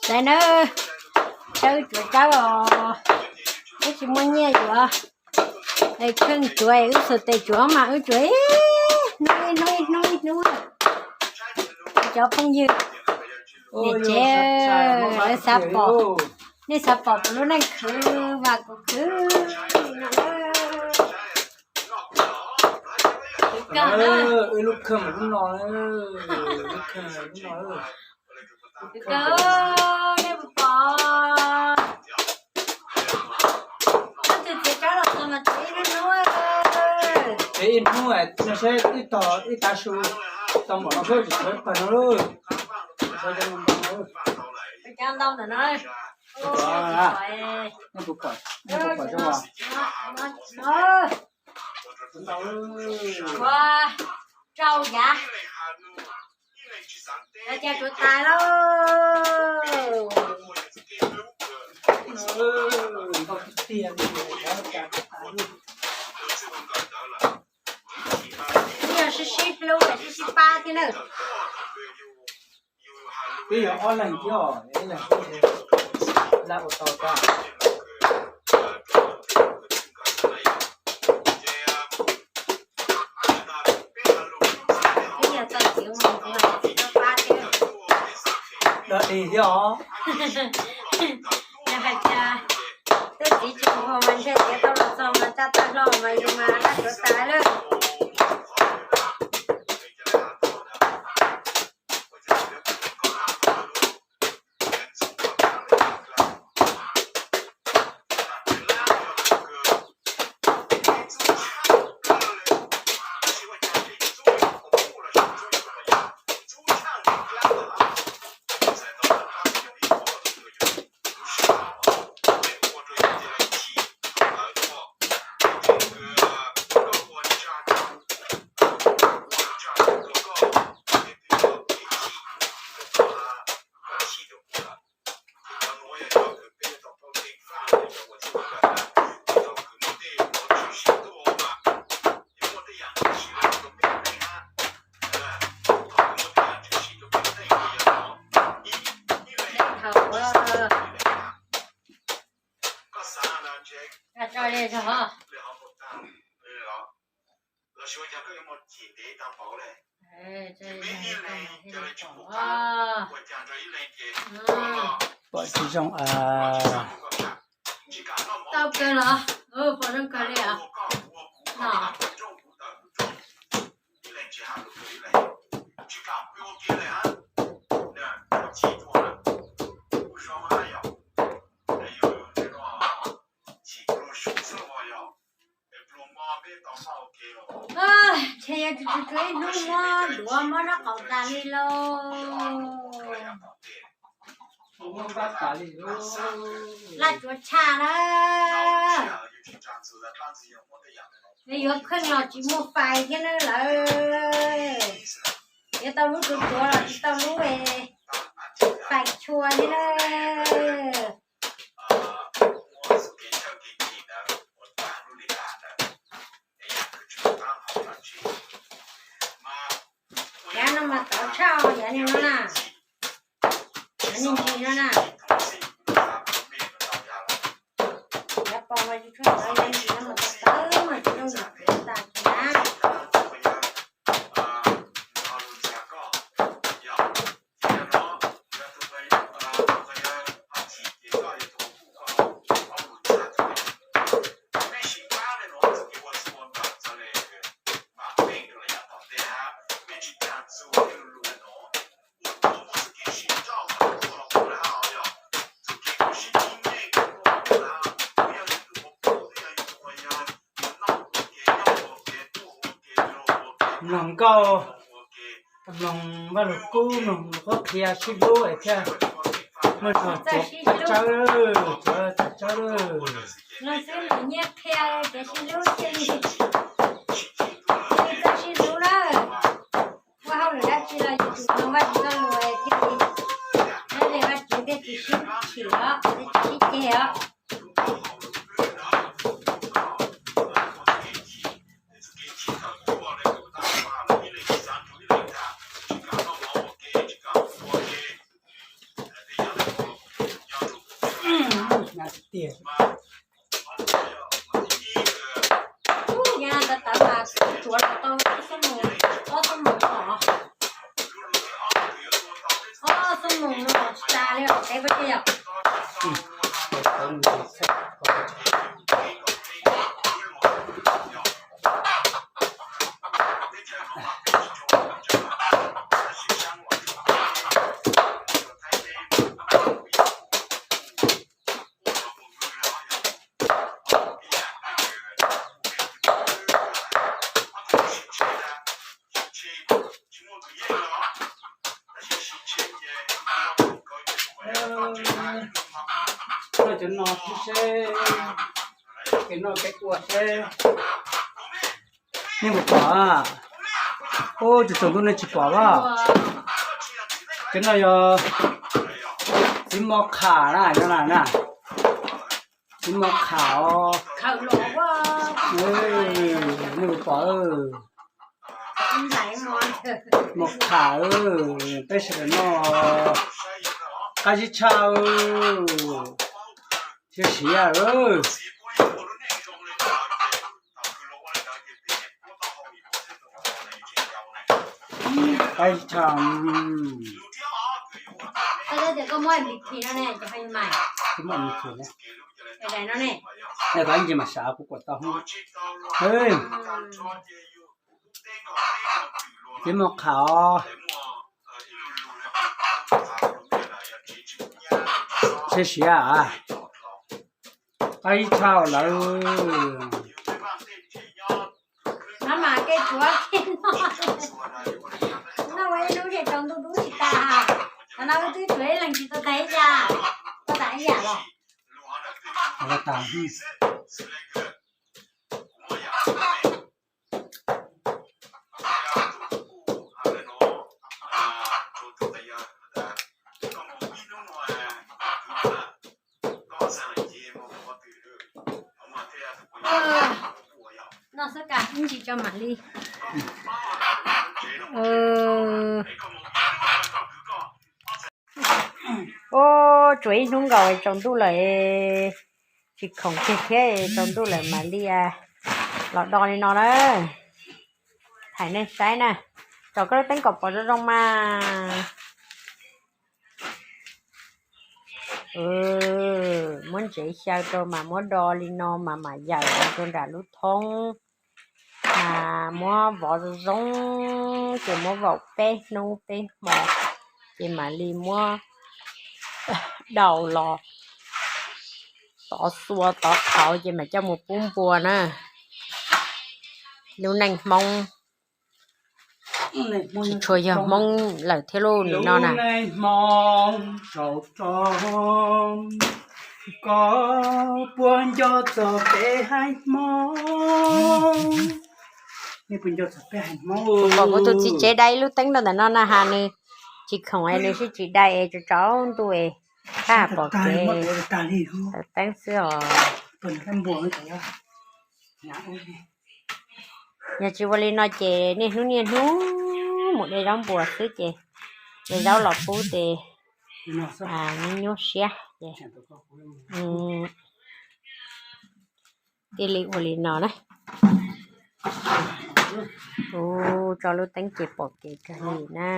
Txais na, sawb tsuav tsawb os, wb tsis muaj nyiaj yuav. Es kheej tsuav wb xuas tes tsuav mas wb tsuav ib hnub ib hnub ib hnub ib hnub. Cov phooj ywg, niam tsev, lawv xav pom, nej xav pom kuv lub neej khwv mas kuv khwv. Wb lub kheej lub no, lub kheej lub no. Kawg, nej puas pom? Koj tus txiav tsawb los txog mas txiav ib hnub, txiav ib hnub, saib ib tog ib tav su tau npaum no xwb, tsis tshua pawg no lawm. Cov ntau ntawm no, nej puas pom, nej puas pom zoo? Ua rau yav, cas tsuav tas lauj. Ib yog sib sib hlub sib sib pab thiab na. Twb yog ob leeg thiab, ib leeg thiab, lawv ua tau tag. Twb yog tau txiv mus txiv mas txiv tau pab thiab. Dog dig thiab os. Yog hais tias twb txiv tsis mus mas ntshe txiv tau los txog mas tsa tag hlo mas yus mas laj tsuav tas lawm. Pom tsis zoo. Tau kawg los, pom zoo kawg li os. No. Ntshe yog tsis tsuav ib hnub muab duav muab rab qau tas li lauj. Laj tsuav tshaj na. Yuav kheej los tsis muaj fais thiab na lawm. Yuav tau lub tsuav tsuav los tsis tau lub fais chua thiab na. Yav no mas tawv tshaj, yav no na, yav me ntsis no na. Yav pos mas tsis tshua tawv, yav me ntsis no mas tawv tawv mas tsis zoo tas na. Mloog nkauj, mloog Vaj Lug Kub, mloog qhuab qhia sib hlub es thiaj muaj txoj sib hlub, txoj tsawb. Los xwb nyiaj qhia kev sib hlub thiaj li, thiaj li txoj sib hlub na. Muaj hauj lwm dab tsi los yus tsum mloog Vajtswv txoj lus thiaj li, thiaj li Vajtswv thiaj tsis sib chim os, thiaj tsis sib ceg os. Tiag. Ub, nyab tawv tawv mas tsuav los tau ib xuab moos, ob xuab moos os. Ob xuab moos no tsis tas li os, peb puas tiag yom? Noj cov no seb, kev noj kev ua seb. Nej puas pom? Ub, tsaus ntuj nej tsis pom los? Cov no yog txiv mos kham na, no na na. Txiv mos kham os. Nej puas pom? Mos kham, peb sawv daws noj, qab zib tshaj, siav siav. Qab zib tshaj. Koj ib ntsis mam xav kuv kuam tau. Txiv mos kham os. Siav siav, qab zib tshaj lawm. No mas kev tsuav kev noj, noj ua ib lub ces tsaus ntuj dub tsis tas. Qhov no wb twb tsuav ib leeg tsis tau tag ib yam, tau tas ib yam los. Noj xwb koj ib ntsis tso mam li. Ub, tsuav ib hnub nkaus tsaus ntuj lawm, tsis khoom kiag thiab, tsaus ntuj lawm mam li los do li no na. Thaij nej saib na, tso koj lub teeb kom pom zoo zoo mas. Muab ntsev xyaw rau mas muab do li no mas mam yawm rau nram lub thoob. Mas muab vov zoo zoo, ces muab vaum peb hnub peb hmo, ces mam li muab daus los tov xua tov qhauv ces mam coj mus pub npua na. Lub neej Hmoob tsis tshua yog Hmoob lawm thiab lub nim no na. Hmoob saum roob, koj puas nco txog peb haiv Hmoob? Nej puas nco txog peb haiv Hmoob? Pom kuv tus txiv tsev dai ib lub teeb rau ntawm no na has nws tsis khoom es nws sib tsis dai es tsaus ntuj es thaj pom kev. Teeb xwb os. Yog tsis ua li no ces niaj hnub niaj hnub mus de zaub npua xwb ces de zaub los pub ces nyuaj nyuaj siab ces thiaj li ua li no na. Ub, tso lub teeb ces pom kev kawg li na.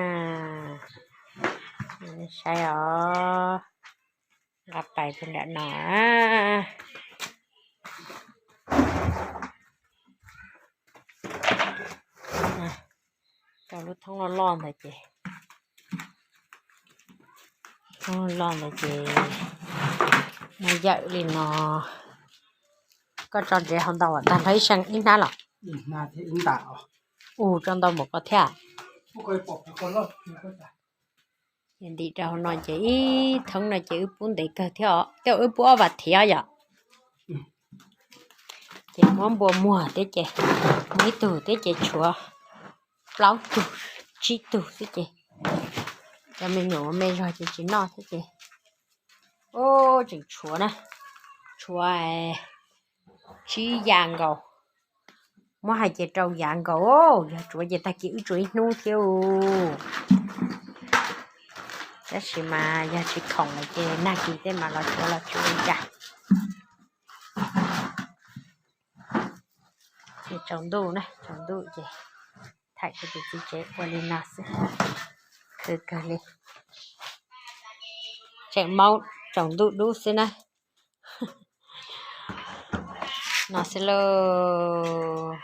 Saib os, nqa pais rau nram no. Tso lub thoob loj loj ntawd ces, thoob loj ntawd ces muab yawm li no. Koj tso ntsev hauv ntau tag nrho ib xyoo ib hnab los? Ub, tso ntau npaum ko thiab. Ces ntim rau hauv no ces ib thoob no ces wb pub ntev kawg thiab os, tej zaum wb pub ob vas thiv yom. Ces muab npua muag thiab ces, muaj ib tug thiab ces tshuav plaub tug tsib tug xwb ces cov me nyuam me zog ces tsis noj thiab ces, ub, tseem tshuav na, tshuav tsib yam nkaus. Muab hais ces rau yam nkaus, yog tsuav ces tag kis wb tsuav ib hnub thiab. Tab sis mas yog tsis khoom lawm ces nag kis tej mas los tsuav los tsis ua cas. Ces tsaus ntuj na, tsaus ntuj ces thaij kuv tus txiv tsev ua li no xwb, khwv kawg li. Tseem maub tsaus ntuj dub xwb na. No xwb lauj.